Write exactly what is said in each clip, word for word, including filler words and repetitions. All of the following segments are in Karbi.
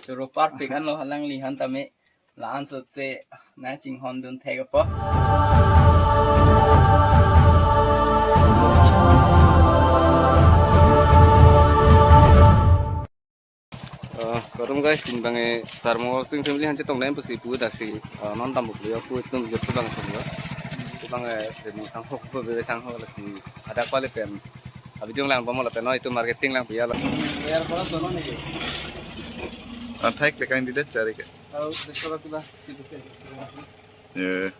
Choro parpik anlo alangli han tame la-an sot se nangchinghon dun thek apo. Uh, kardom guys, tin bang e Sar Mongol Sing family han chetong nem pusi pu dak si, uh, non dambuk liyo pu itum jot pu bang pu liyo. Pu bang e Sri Mong Sangho pu bebe Sangho lasi adak pale pen. Abi jong lang pamo lapen no itum marketing lang piya lo. Biar kola sono ni. Anthai ke kain didet cari ke. Tahu betul kita situ. Ya.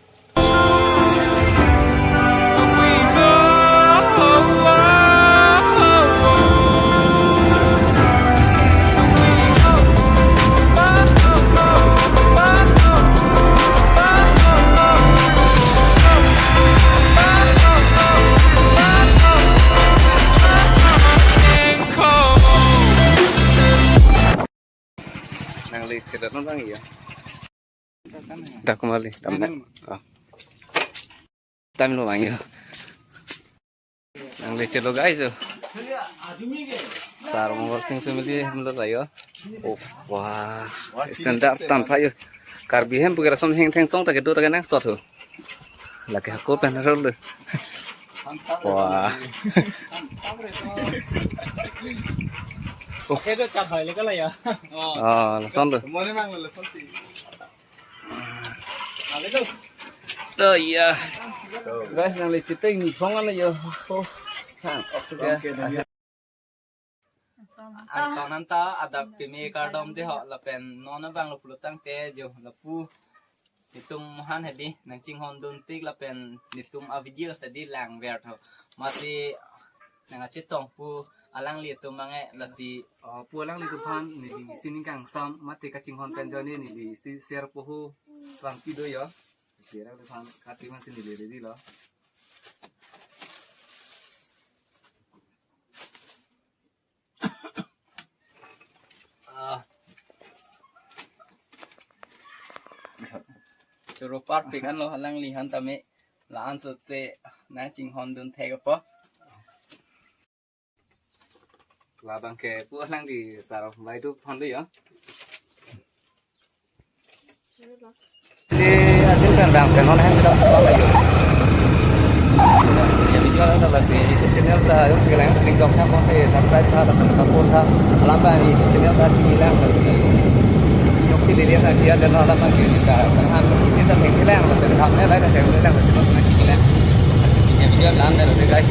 Nangli chedat non bang iyo. Dak kumali, tam. Nang. Ah. Time lo bang iyo. Nangli chelo guys yo. Sar Mongol Sing family hemlo tayo. Oh, wah. Standard tan phayo. Karbi hem pugera som heng theng song ta kedo ta kenang sot ho. Lake hako pen rol lo. Wah. Oke, itu cap balik lah ya. Oh, lason lo. Mana mang lo, lason sih. Ada tuh. Oh iya. Guys, nangli chiteng ni phone lah yo. Oh. Ha, oke, oke. Anton anta adap kimi kardom de ho lapen non abang lo pulo tangte jo lapu itum han hedi nangchinghon dun tik lapen itum a video sadi lang ver tho. Masi nangchetong pu alangli itum mange lasi, uh, pu alangli itum han neli sining kangsam mate kachinghon pen joni neli si share pu ho bang pido yo. Si alangli itum han kati masi neli ready lo. Ah. Choro parpik anlo alangli han tame la-an sot se nangchinghon dun thek apo. Labang ke pu alangli Sar Mongol Sing phone lo yo. Di adin kan dang pen non hem kita apa lagi. Jadi jual ada lasi YouTube channel ta yang segala yang sering dok ta konte subscribe ta dan support ta. Alam bang YouTube channel ta chini lang lasi. Jok si dilihat lagi ada no alam lagi kita. Karena kita tengki lang lasi thumbnail lah tengki lang lasi no chini lang. Jadi jual lan deh guys.